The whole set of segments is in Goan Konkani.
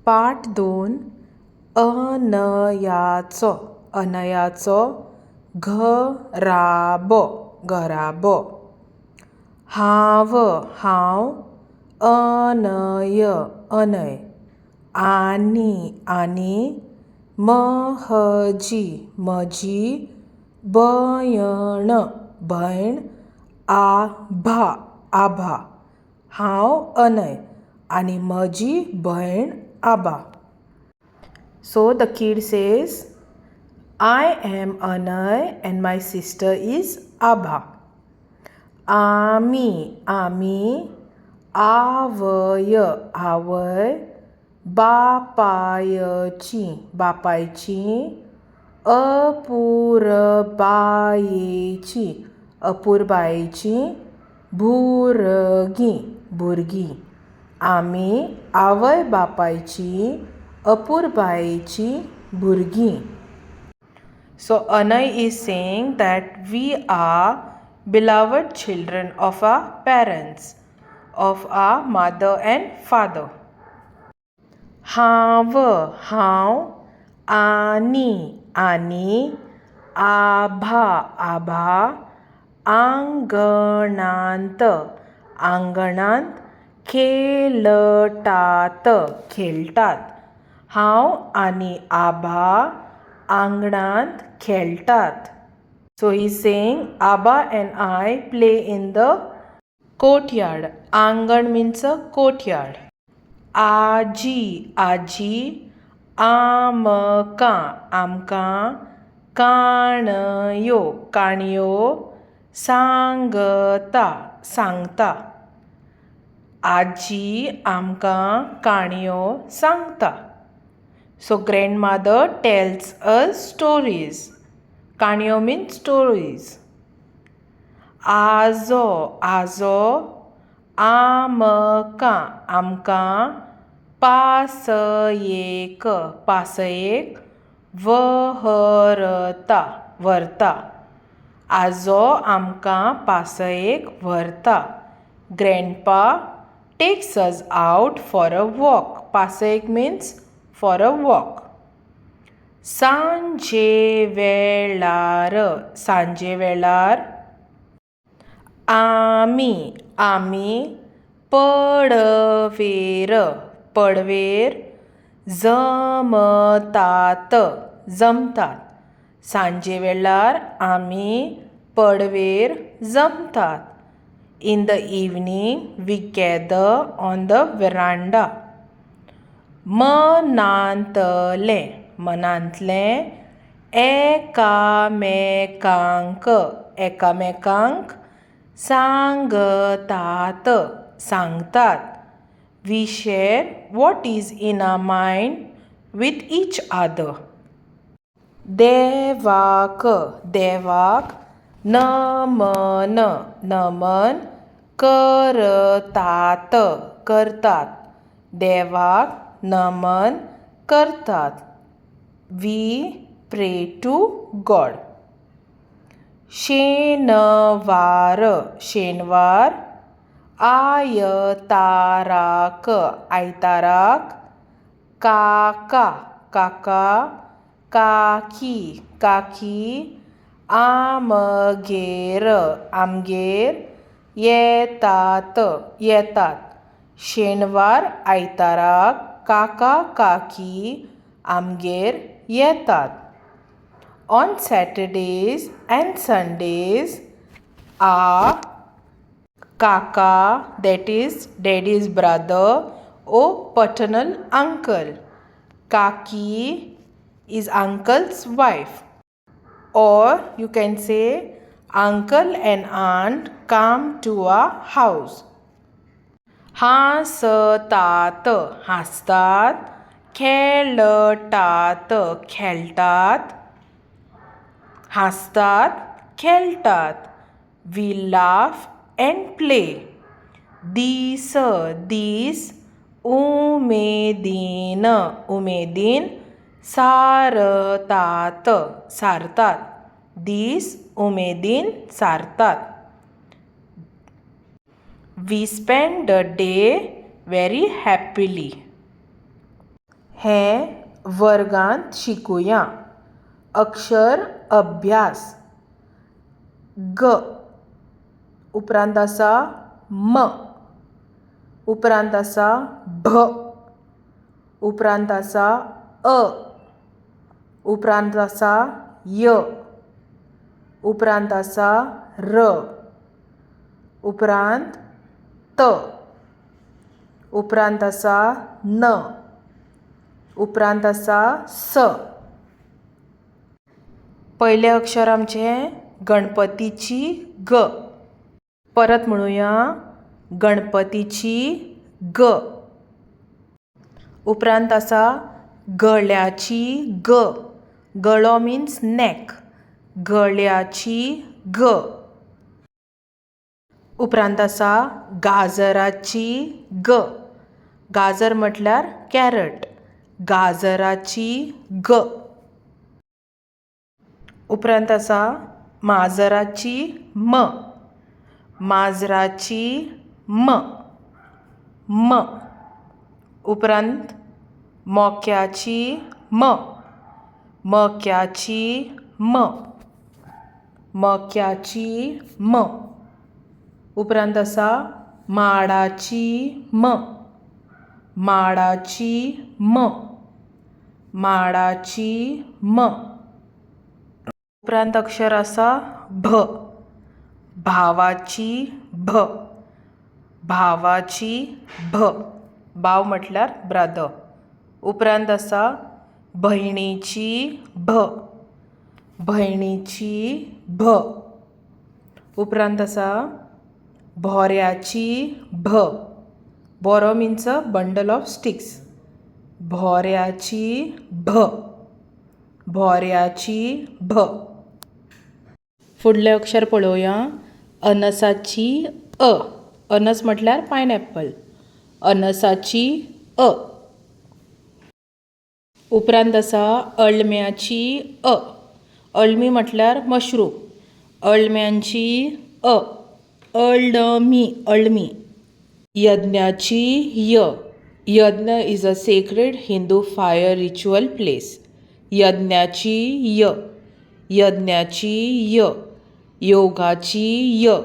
पाठ दोन. अनयाचो, अनयाचो घराबो, घराबो. हांव, हांव अनय, अनय आनी, आनी महजी, म्हजी भयण, भयण आभा, आभा. हांव अनय आनी म्हजी भयण आभा. So the kid says, I am Anay and my sister is Abha. आमी, आमी आवय, आवय बापायची, बापायची अपुरबायेची, अपुरबायेची भुरगीं, भुरगीं. आमी आवय बापायची अपुरबायेची भुरगीं. So Anay is saying that we are beloved children of our parents, of our mother and father. हांव, हांव आनी, आनी आभा, आभा आंगणांत, आंगणांत खेळटात, खेळटात. हांव आनी आभा आंगणांत खेळटात. So he is saying Abha and I play in the courtyard. आंगण means a courtyard. आजी, आजी आमकां, आमकां काणयो, काणयो सांगता, सांगता. आजी आमकां काणयो सांगता. So grandmother tells us stories. काणयो means stories. आजो, आजो आमकां, आमकां पासयेक, पासयेक व्हरता, व्हरता. आजो आमकां पासयेक व्हरता. Grandpa takes us out for a walk. पासयेक means for a walk. सांजे वेळार, सांजे वेळार आमी, आमी पडवेर, पडवेर जमतात, जमतात. सांजे वेळार आमी पडवेर जमतात. In the evening we gather on the veranda. मनांतलें, मनांतलें एकामेकांक, एकामेकांक सांगतात, सांगतात. We share what is in our mind with each other. देवाक, देवाक नमन, नमन करतात, करतात. देवाक नमन करतात. We pray to God. शेनवार, शेनवार आयताराक, आयताराक काका, काका काकी, काकी आमगेर, आमगेर येतात, येतात. शेनवार आयताराक काका काकी आमगेर येतात. On Saturdays and Sundays our kaka, that is daddy's brother or paternal uncle, kaki is uncle's wife, or you can say uncle and aunt come to our house. हांसतात, हांसतात खेळटात, खेळटात. हांसतात, खेळटात. We laugh and play. दीस, दीस उमेदीन, उमेदीन सारतात, सारतात. दीस उमेदीन सारतात. We spend the day very happily. हें वर्गांत शिकुया. अक्षर अभ्यास. ग, उपरांत आसा म, उपरांत आसा भ, उपरांत आसा अ, उपरांत आसा य, उपरांत आसा र, उपरांत त, उपरांत आसा न, उपरांत आसा स. पयलें अक्षर आमचें गणपतीची ग. परत म्हणुया, गणपतीची ग. उपरांत आसा गळ्याची ग. गळो मिन्स नॅक. गळ्याची ग. उपरांत आसा गाजराची ग. गाजर म्हटल्यार कॅरट. गाजराची ग. उपरांत आसा माजराची म. माजराची म. म. उपरांत मोक्याची म. मक्याची म. मक्याची म. उपरांत आसा माडाची म. माडाची म. माडाची म. उपरांत अक्षर आसा भ. भावाची भ. भावाची भ. भाव म्हटल्यार ब्रदर. उपरांत आसा भयणीची भ. भयणीची भ. उपरांत आसा भोऱ्याची भ. बोरो means a bundle of sticks. भोऱ्याची भ. भोऱ्याची भ. फुडलें अक्षर पळोवया, अनसाची अ. अनस म्हटल्यार पायनएप्पल. अनसाची अ. उपरांत आसा अळम्याची अ. अळमी म्हटल्यार मशरूम. अळम्यांची अ. अळमी, अळमी. यज्ञाची य. यज्ञ is a sacred Hindu fire ritual place. यज्ञाची य. यज्ञाची य. योगाची य.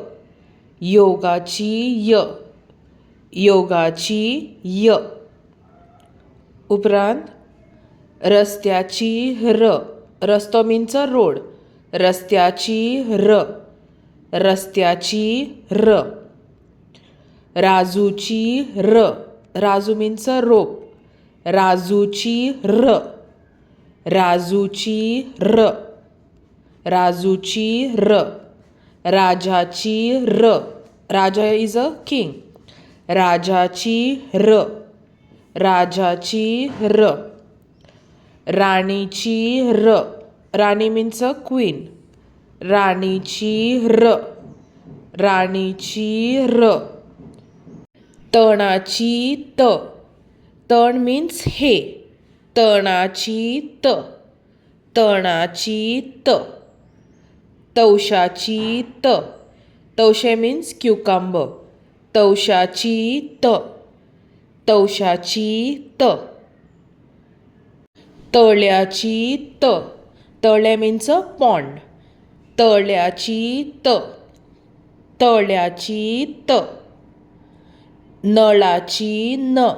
योगाची य. योगाची य. उपरांत रस्त्याची र. रस्तो मिन्स अ रोड. रस्त्याची र. रस्त्याची र. राजूची र. राजू मिन्स अ रोप. राजूची र. राजूची र. राजूची र. राजाची र. राजा is a king. राजाची र. राजाची र. राणीची र. राणी मिन्स अ क्वीन. राणीची र. राणीची र. तणाची त. तण मिन्स हे. तणाची त. तणाची त. तवशाची त. तवशें मिन्स क्युकंबर. तवशाची त. तवशाची त. तळ्याची त. तळें मिन्स अ पॉन्ड. तळ्याची त. तळ्याची त. नळाची न.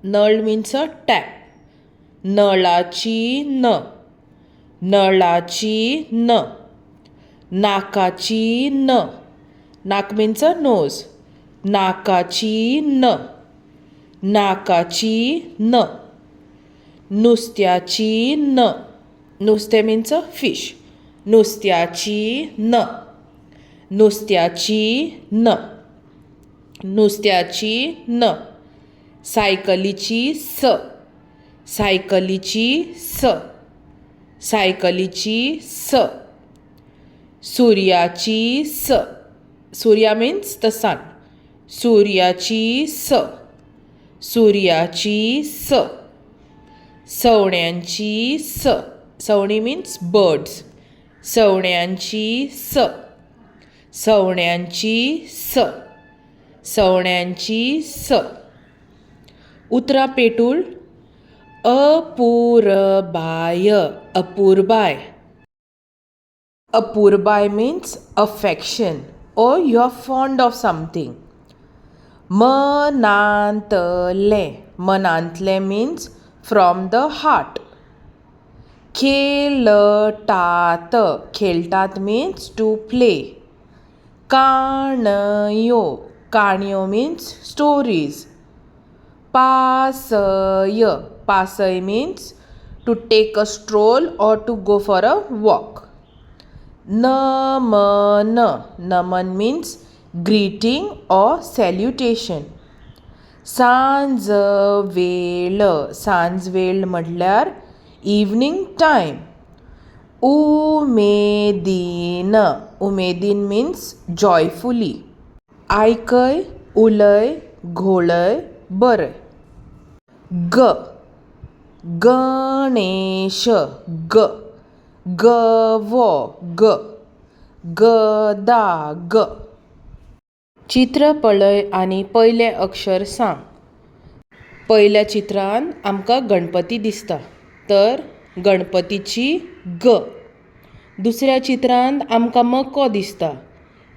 नळ मिन्स अ टॅप. नळाची न. नळाची न. नाकाची न. नाक मिन्स अ नोज. नाकाची न. नाकाची न. नुस्त्याची न. नुस्तें मिन्स अ फिश. नुस्त्याची न. नुस्त्याची न. नुस्त्याची न. सायकलीची स. सायकलीची स. सायकलीची स. सुर्याची स. सुर्या मिन्स the सन. सुर्याची स. सुर्याची स. सवण्यांची स. सवणीं मिन्स बर्ड्स. सवण्यांची स. सवण्यांची स. सवण्यांची स. उतरां पेटूल. अपुरबाय, अपुरबाय. अपुरबाय means affection or you are fond of something. मनांतलें, मनांतलें means from the heart. खेळटात, खेळटात मिन्स टू प्ले. काणयो, काणयो मिन्स स्टोरीज. पासय, पासय means to take a stroll or to go for a walk. नमन, नमन मिन्स ग्रीटींग ऑर सॅल्युटेशन. सांजवेळ, सांजवेळ म्हटल्यार इवनींग टायम. उमेदीन, उमेदीन मिन्स जॉयफुली. आयकय, उलय, घोळय, बरय. ग, गणेश, ग, गवो, ग, गदा, ग. चित्र पळय आनी पयलें अक्षर सांग. पयल्या चित्रान आमकां गणपती दिसता, तर गणपतीची ग. दुसऱ्या चित्रांत आमकां मको दिसता,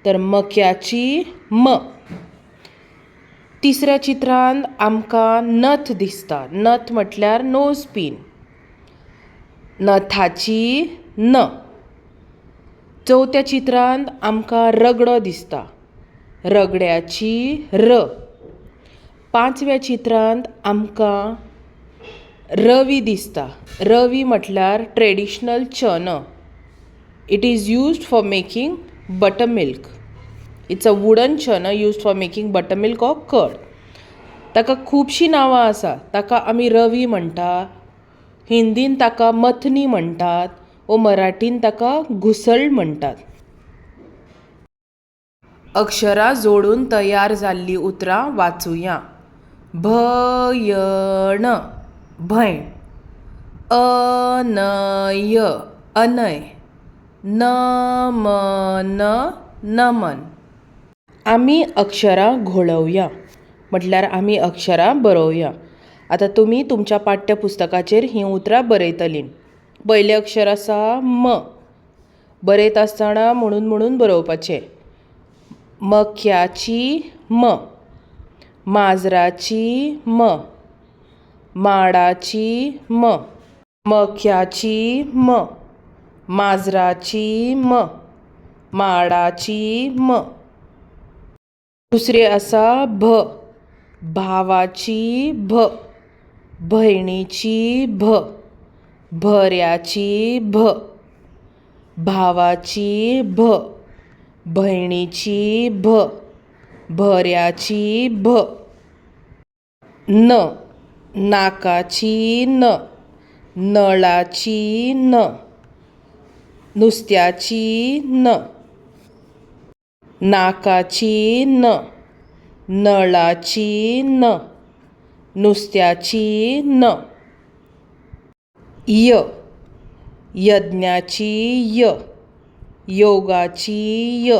तर मक्याची म. तिसऱ्या चित्रांत आमकां नथ दिसता. नथ म्हटल्यार नोज पीन. नथाची न. चवथ्या चित्रांत आमकां रगडो दिसता. रगड्याची र. पांचव्या चित्रांत आमकां रवी दिसता. रवी म्हटल्यार traditional churner. It is used for making buttermilk. It's a wooden churner used for making buttermilk or curd. ताका खुबशीं नांवां आसा. ताका आमी रवी म्हणटा, हिंदीन ताका मथनी म्हणटात वो मराठीन ताका घुसळ म्हणटात. अक्षरां जोडून तयार जाल्लीं उतरां वाचुया. भयण, भयण. अनय, अनय. नमन, नमन. आमी अक्षरां घोळोवया म्हटल्यार आमी अक्षरां बरोवया. आतां तुमी तुमच्या पाठ्यपुस्तकाचेर हीं उतरां बरयतलीं. पयलें अक्षर आसा म. बरयता आसतना म्हणून म्हणून बरोवपाचें. मक्याची म, माजराची म, माडाची म. मक्याची म, माजराची म, माडाची म. दुसरें आसा भ. भावाची भ, भयणीची भ, भऱ्याची भ. भावाची भ, भयणीची भ, भऱ्याची भ. न, नाकाची न, नळाची न, नुस्त्याची न. नाकाची न, नळाची न, नुस्त्याची न. य, यज्ञाची य, योगाची य.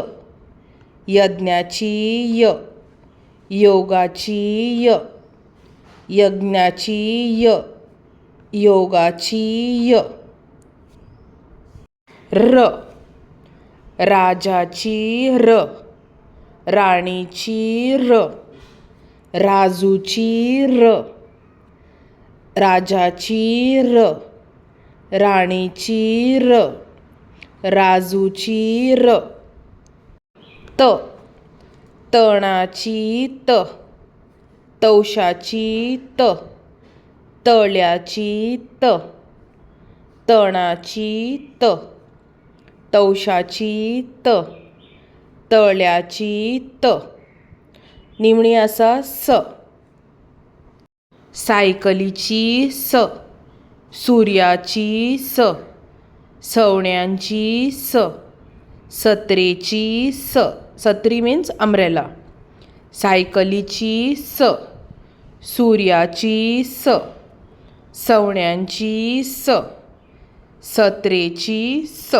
यज्ञाची य, योगाची य. यज्ञाची य, योगाची य. र, राजाची र, राणीची र, राजूची र. राजाची र, राणीची र, राजूची र. त, तणाची त, तवशाची त, तळ्याची त. तणाची त, तवशाची त, तळ्याची त. निमणी आसा स. सायकलीची स, सुर्याची स, सवण्यांची स, सत्रेची स. सत्री मिन्स अंब्रेला. सायकलीची स, सुर्याची स, सवण्यांची स, सत्रेची स.